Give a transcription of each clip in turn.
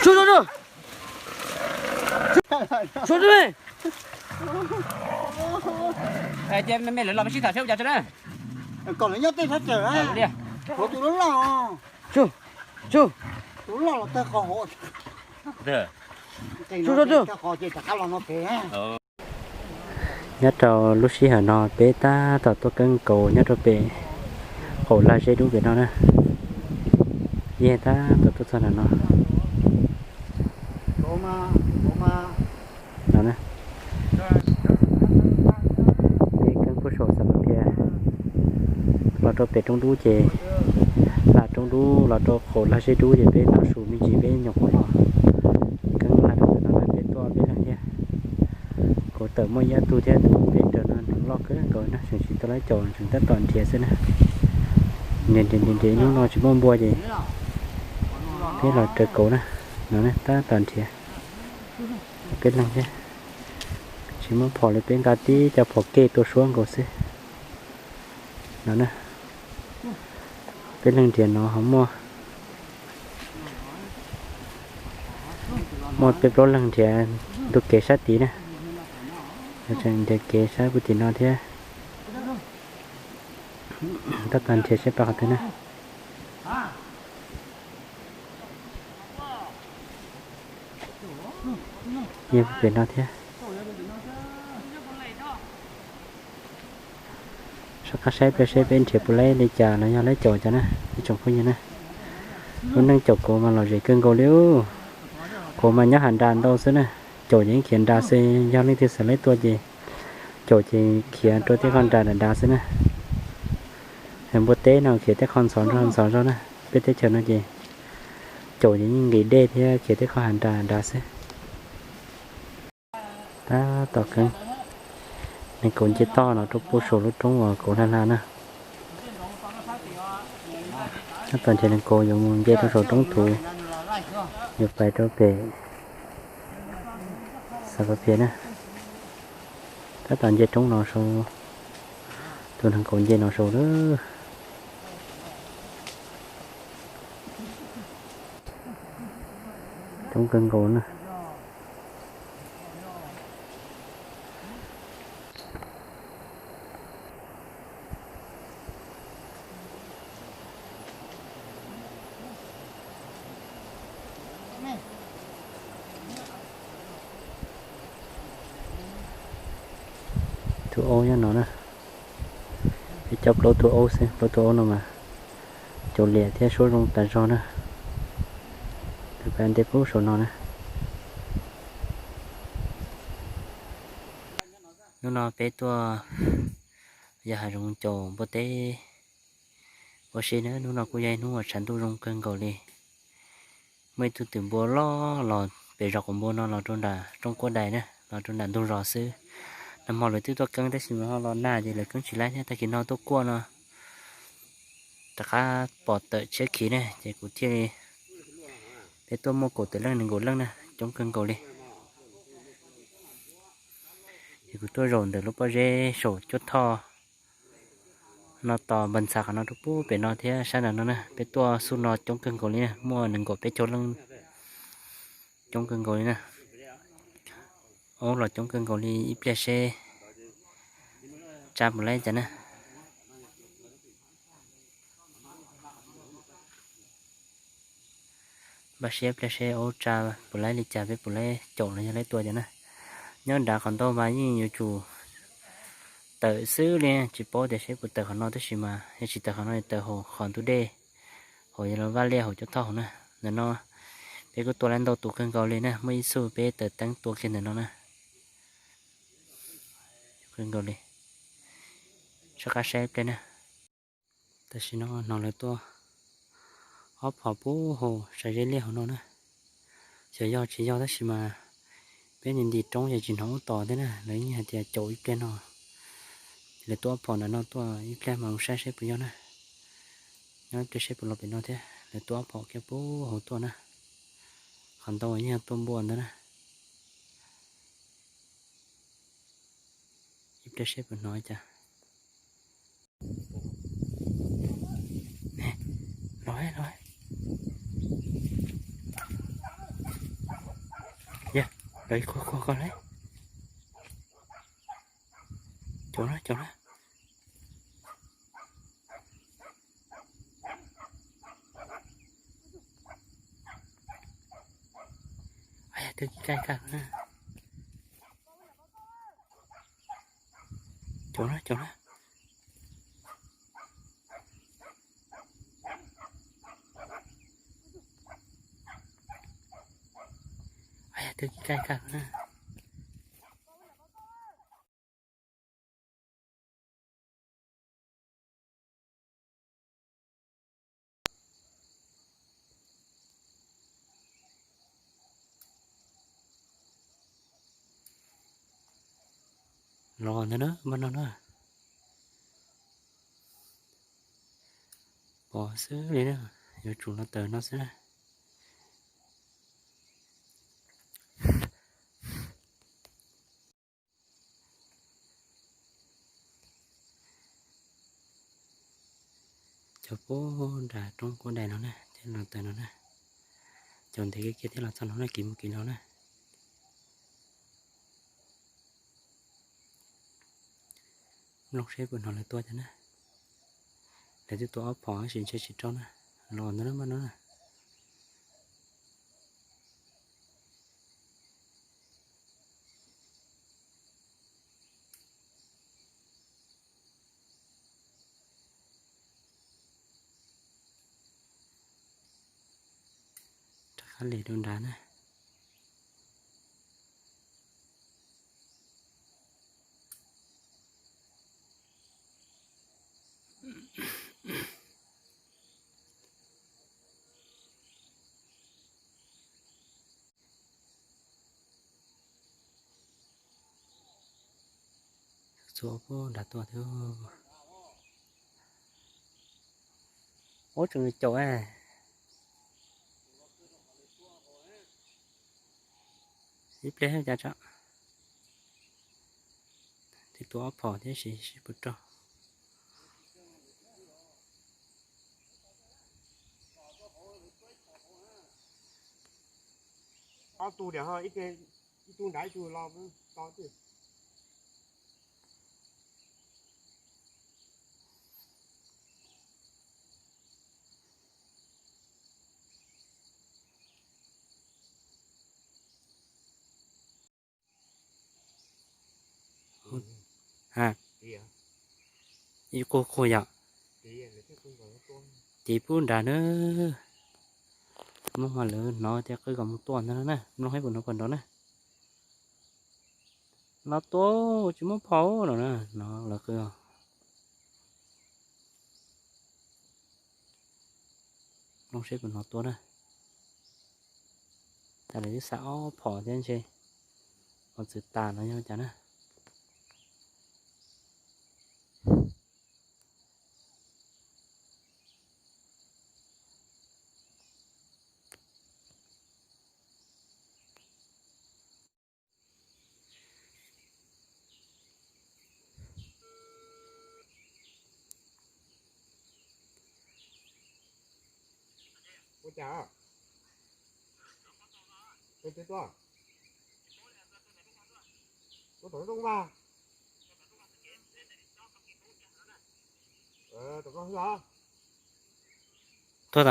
Tsuj, tsuj, tsuj. Tsuj, tsuj. Cia me me lawv los peb sib tham seb ua cas tso na. Kom lawv nyob tej sab cawm na. Ua tus loj loj. Tsuj, tsuj. Tus loj los tawg qos hauv. Tsuj, tsuj, tsuj. Tawg qos ces rov qab los no pem. Nyob rau lub sij hawm no peb tab tom tuaj keeb nkaus nyob rau pem qaum lag zeb dub pem no na. Yog tab tom tuaj txog ntawm no. No na. Peb keeb puag saum Xav Pas Phias los rau pem roob dub ces, hla roob dub los rau qaum lag zeb dub ces peb noj su me ntsis peb nyuam qhuav los. Keeb hla rau ntawm no na peb tuaj peb leeg thiab. Kuv tawm muaj ib ob tug thiab, tus pem raws no nws loj kawg nkaus na, tseem tsis tau lab caum tseem tab tom nrhiav xwb na. Nrhiav nrhiav nrhiav nrhiav hnub no tsis muaj npua ces peb los raws kauv na. No tab tom nrhiav peb leeg thiab. Tsis muaj phom li peb nqa tib co phom kej tua suab nkaus xwb. No na, peb leeg nrhiav no ho muaj, muaj peb plaub leeg nrhiav ntu kev sab tid na. Tseem nrhiav kev sab puag tim no thiab. Tab tom nrhiav seb pom qhov twg na. Yog pem no thiab. Soj qab saib pliag seb peb nrhiav puas laib li cas los yog laib caum cas na ib tsoom phooj ywg na. Lub neej caum kauv mas lom zem kawg nkaus li. Kauv mas nyob hav nras ntau xwb na. Caum ces yeej khiav nras xwb, yog leej twg xav laib tua ces caum ces khiav rau tej qhov nras nram nrad xwb na. Npua teb no khiav tej qhov ntxhov zog ntxhov zog na, peb teb chaws no ces caum ces yeej nqis dej thiab khiav tej qhov hav nras nrad xwb. Tab tom keeb, nees kauv nce toj no rau puag saum lub roob uas kauv hla hla na. Tab tom nrhiav nees kauv yuav mus nce rau saum roob thuv, yuav pais rau pem Xav Pas Phias na. Tab tom nce roob no saud, tus nees kauv nce no saud lawm. Coob kawg nkaus na. Tus aub nyob no na. Peb cov plaub tug aub xwb, plaub tug aub no mas cov liam thiab suab zoo tas zog na. Tus peb nte pub saum no na. Hnub no peb tuaj yog hav zoov caum npua teb ua si na. Hnub no kuj yog ib hnub uas tshav ntuj zoo kawg nkaus li. Muaj ib tug twm npua loj los pem zos quav npua no los rau nram roob kuab dais na, los rau nram ntug zos xwb. Nag hmo lawv twb tuaj keeb tab sis mas ho los nag ces lawv keeb tsis laib thiab, tag kis no tuaj kuaj no rov qab pom tawm tshiab khiv ne ces kuv thiaj li, peb tuaj muaj kaum tawm leej nees nkaum leej na, coob kawg nkaus li. Ces kuv tuaj zaum ntawm lub pob zeb saum cuab thoj no tos npawg ntxhais qhov no rau pub pem no thiab sab nram no na, peb tuaj xub no coob kawg nkaus li na, muaj nees nkaum peb caug leej, coob kawg nkaus li na. Aub los coob kawg nkaus li, ib pliag seb tsa puas laib cas na. Npaj siab pliag seb aub tsa puas laib li cas, peb puas laib caum los yog laib tua cas na. Nyob nrad qhov ntau mas yeej yuav tsum tawm xwb li, tsis paub tias seb puas tawm qhov no tab sis mas yog tsis tawm qhov no tawm hauv qhov ntug dej, hauv yog los vaj liaj hauv cuab thoj hauv na. Ntawm no peb kuj tua laib ntau tus kawg nkaus li na, muaj ib txhij peb taws teeb tua kiag ntawm no na. Kawg nkaus li, soj qab saib pliag na. Tam sim no hnov lawv tua ob phom pub hauv sab zeb liaj hauv no na. Xyov yog tsis yog tab sis mas peb nti nti roob ces tsis hnov ub tos thiab na, lawv yeej hais tias caum ib pliag no. Lawv tua ob phom ntawm no tuaj, ib pliag mas mus saib seb puas yog na. Nyob ib pliag seb puas los pem no thiab, lawv tua ob phom kiag pub hauv tuaj na. Qhov ntau yeej yog tua npua ntawd na. Ib pliag seb puas hnov cas. Los, los. Cov ib qho qho ko lauj. Cov na, cov na. Ai ya, twb kis kais kawg na. Cov na, cov na. Ai ya, twb kis kais kawg na. Los ntawd na, npaj no na. Pom xwb li na, yuav tsum los tawm no xwb na. Cov puag nram roob kuab dais no na, thiab los tawm no na. Cov ntev kiag kiag thiab los txog no na, kiv mus kiv los na. Mloog seb puas hnov lawv tua cas na. Lawv twb tua ob phom tab sis ntshe tsis raug na. Los ntawd na, npaj no na. Rov qab li rau nrad na. Txua puag nrad tuaj thiab. Ub, tseem caum. Ib pliag cas tso. Twb tua ob phom thiab, seb puas raug. Ob tug diam ho, ib tug nrad ib tug los to twj. Ha, ib qug qug yom. Ces pub nrad na. Mloog mas lawv hnov tias qw kom mus tua ntag na, mloog saib puas hnov puas nrov na. Los tua, tsis muab phom no na, no lawv qw. Mloog seb puas hnov tua na. Tas lawv twb xa ob phom thiab ntshe, ua txwv tas los yog cas na. Ua cas? Ua tom roob vaj. Tuag tom no los? Tuag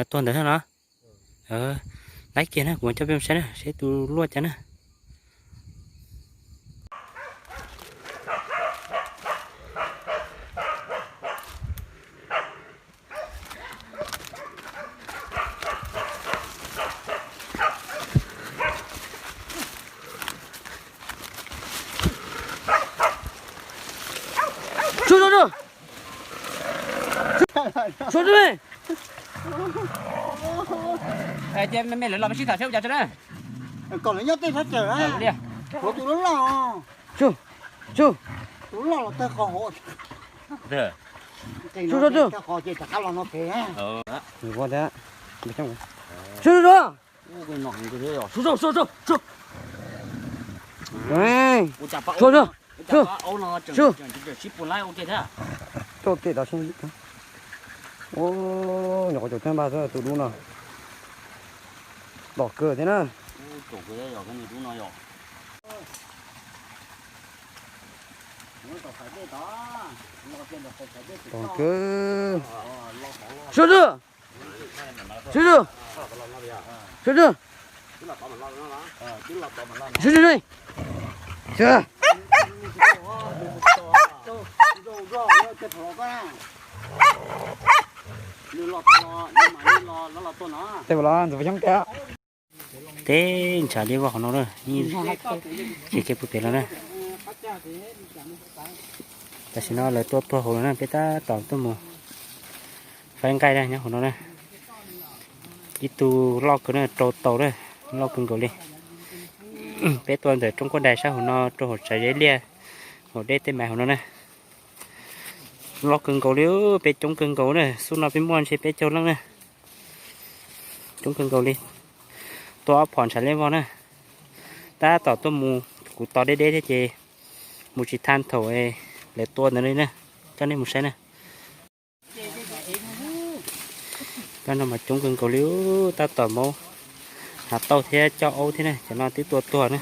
ntawd thiab los? Laib kiag na, kuv coj peb mus saib na, saib tus luaj cas na. Tsuag, tsuag, tsuag. Tsuag, tsuag. Cia me me lawv los sib tham saib ua cas tso na. Kom lawv nyob tej sab tsawg na. Tus loj loj. Tsuag, tsuag. Tus loj los tawg qhov hauv. Tsuag, tsuag, tsuag. Tsuag, tsuag, tsuag. Tsuag, tsuag. Tsuag, tsuag. Ua nyuam qhuav caum tag npaj xwb tus dub no. Tom kawg thiab na. Tom kawg. Sub sub. Sub sub. Sub sub. Sub sub. Tej los ntxuav xyoob tiag. Teb ntshav liab vog hauv no na, ces kiag pem los na. Tam sim no lawv tua tuag hauv lawm na, peb tab tom tuaj mus faib nqaij na nyob hauv no na. Ib tug loj kawg na, rau tau na, loj kawg nkaus li. Peb tua ntawm roob kuaj dais sab hauv no rau hauv tsav zeb liaj, hauv deb tej mas hauv no na. Loj kawg nkaus li, peb coob kawg nkaus na, xub no peb muaj ntshe peb caug leej na. Coob kawg nkaus li. Tua ob phom ntshav liab vog na. Tab tom tuaj mus, kuv tos deb deb thiab ces mus tsis tau thaum lawv tua ntawd li na. Coj nej mus saib na. Pab no mas coob kawg nkaus li, tab tom maub hav tauj thiab coj aub thiab na, cov no twb tua tuag na.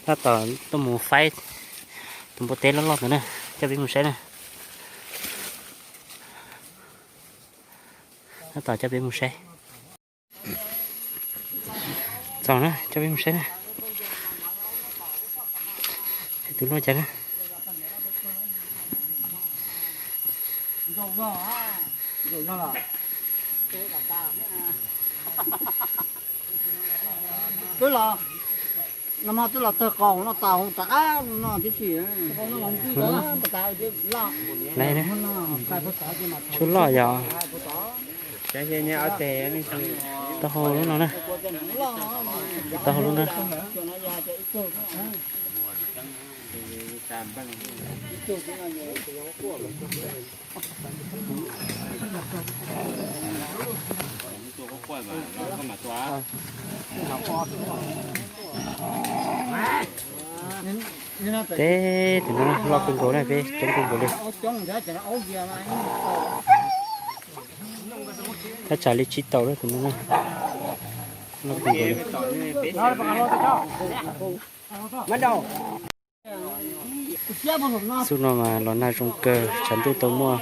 Tab tom tuaj mus faib tus npua teb loj loj ntawd na, coj peb mus saib na. Tab tom coj peb mus saib. Txog na, coj peb mus saib na. Tus luaj cas na. Twb los, no twb los tawg qos no tas hauv rov qab no tib si. Tshuaj loj yog taub hau lub no na. Taub hau lub na. Peb tus no loj kawg nkaus na, peb coob kawg nkaus li. Thaj tsam li tsib tau lawm tus no na. Loj kawg nkaus li. Xub no mas los nag zoo kawg, tshav ntuj tau muaj,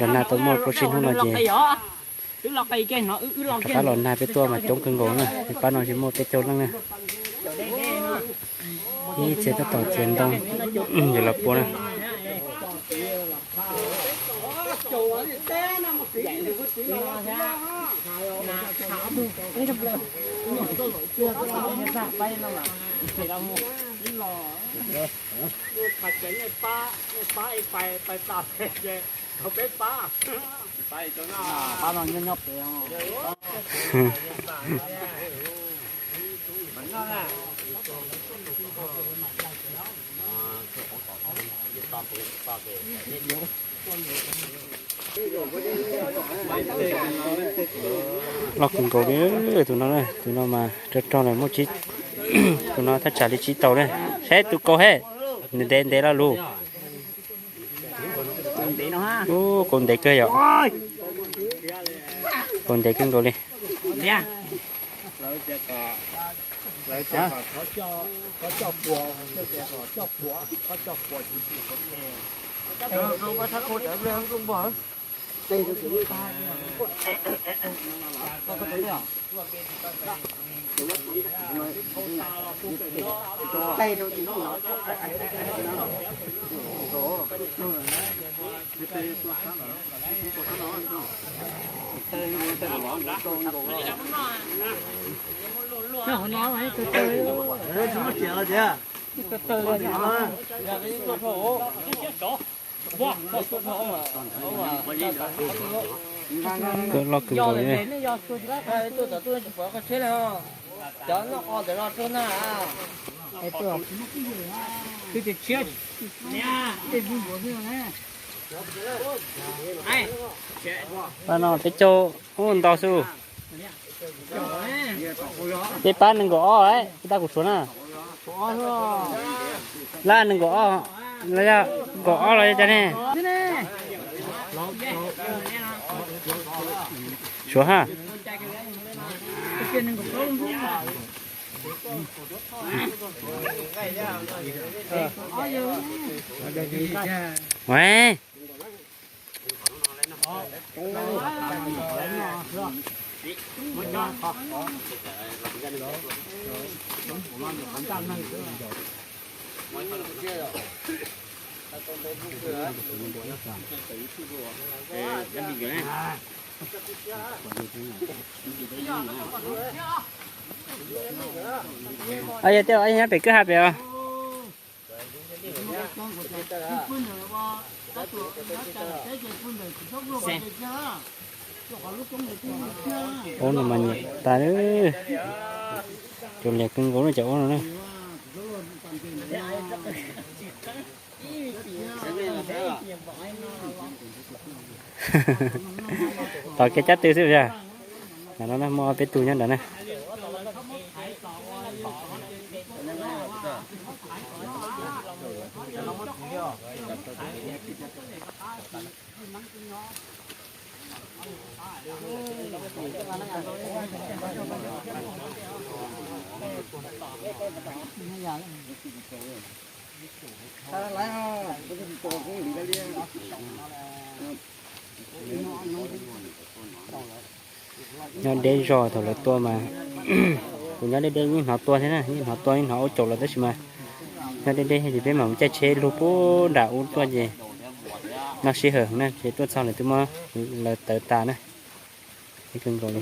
los nag tau muaj plaub tsib hnub no ces rov qab los nag, peb tuaj mas coob kawg nkaus na, pab no tsis muaj peb caug leej na. Ib txhia tab tom txiav ntoo, yuav los pua na. Loj kawg nkaus li, tus no, tus no mas rog rog lawm muaj tsib, tus no thaj tsam li tsib tau na. Saib tus kaus he, nws ntev ntev lo lus. Ub, kaus ntev kawg yom. Kaus ntev kawg nkaus li. Kawg loj kawg nkaus li. Pab no peb caug ntau xwb. Peb pab nees nkaum ob lawm, peb tab kuv suav na. Lab nees nkaum ob, los yog nkaum ob los yog cas ne? Suav ha. Uav. Yog tej nyob pem kwj ha pem os. Ub no mas nyiam tas, cov liam kawg nkaus li cov ub no na. Tos kiag cab tw xwb yog. Ntawm no na muaj ob peb tug nyob ntawd na. Nyob deb zog thaum lawv tua mas kuv nyob deb deb yeej hnov tua thiab na, yeej hnov tua yeej hnov aub caum los tab sis mas nyob deb deb ces peb mam mus caij tsheb lug puag nram ub tuaj ces noj sij hawm na ces tuaj txog lawv twb muab lawv tawv tas na. Deb kawg nkaus li.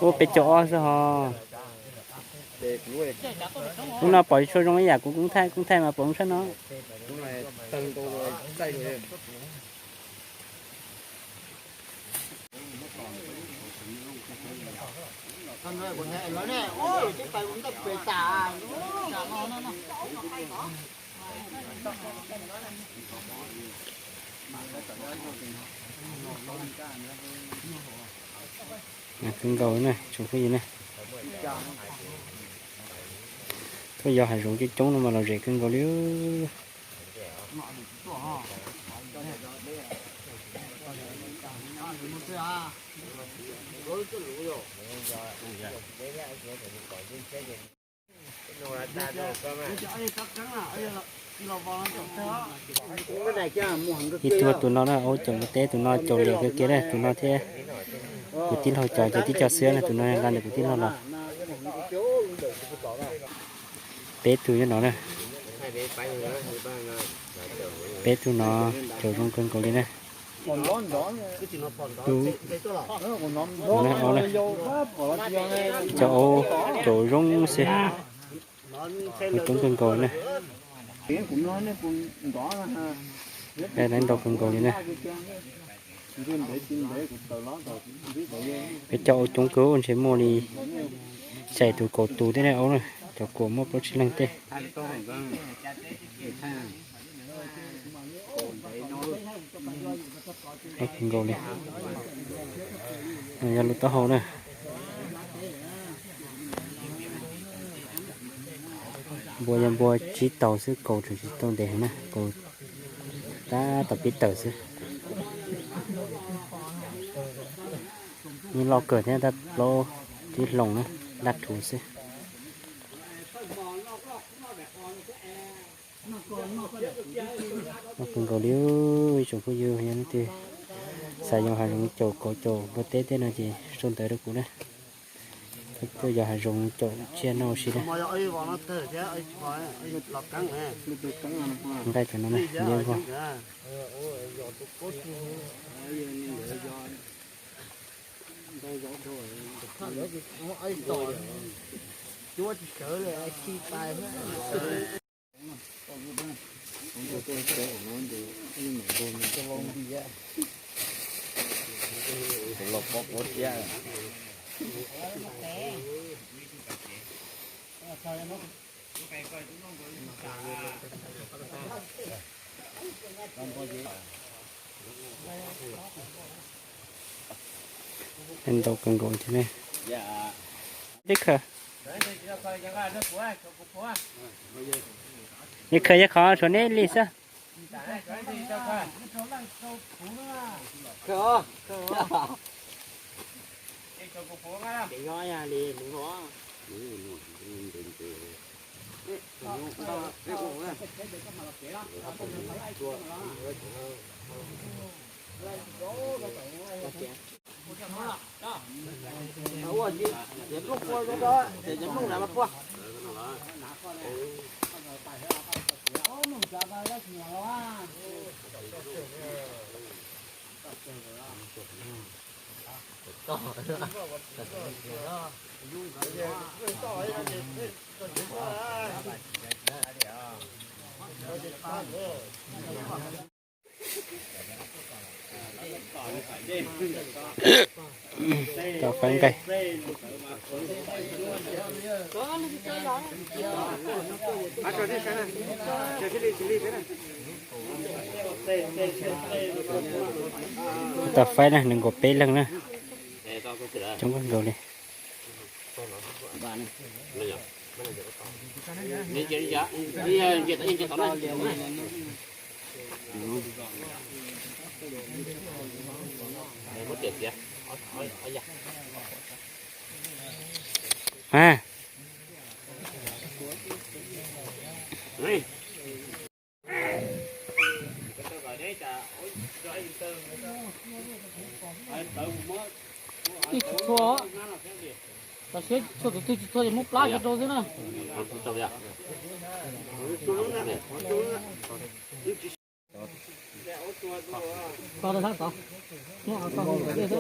Ub, peb caug ob xwb hos. Hnub no pom tsis tshua zoo ib yam, kuv kuv thaij kuv thaij mas pom zoo tshaj no. Kawg nkaus na tsoom phooj ywg na. Tuaj yos hav zoov coob coob no mas lom zem kawg nkaus li. Ib tug tus no na, ub, caum npua teb, tus no caum liam kawg kiag na, tus no thiab kuv tij laug cov ces tib co xwb na, tus no nqa ntawm kuv tij laug los. Peb tug nyob no na. Peb tug no caum zoo kawg nkaus li na. Cov aub caum zoo xwb, coob kawg nkaus na. Laiv ntau kawg nkaus li na. Peb cov aub coob kawg, ntshe muaj li xya tus kaum tus thiab na aub na, cov kuam muaj plaub tsib leeg tej. Kawg nkaus li. Yog lub taub hau na. Npua yog npua tsib taus xwb, kaus tseem tsis tau ntev heev na, kaus tab tom pib tawm xwb. Yeej loj kawg thiab, tab plaub tib hloos na, daj rhuv xwb. Loj kawg nkaus li. Ib tsoom phooj ywg, yog leej twg xav yos hav zoov caum kauv caum npua teb tej no ces sau ntawv rau kuv na. Tuaj yos hav zoov caum tsiaj noj ua si na. Nqaij cov no na, liab vog. Tus los pob pob thiab. Ntau kawg nkaus thiab ne. Tib khaws. Tib khaws yog qhov tshuav neb li xwb. Tau faib nqaij. Tau faib na, nees nkaum peb leeg na. Coob kawg nkaus li. Txhua, txhua tus twg tsis txhua ces muab plab kiag rau xwb na. Tau tau tau. Muab tau tau.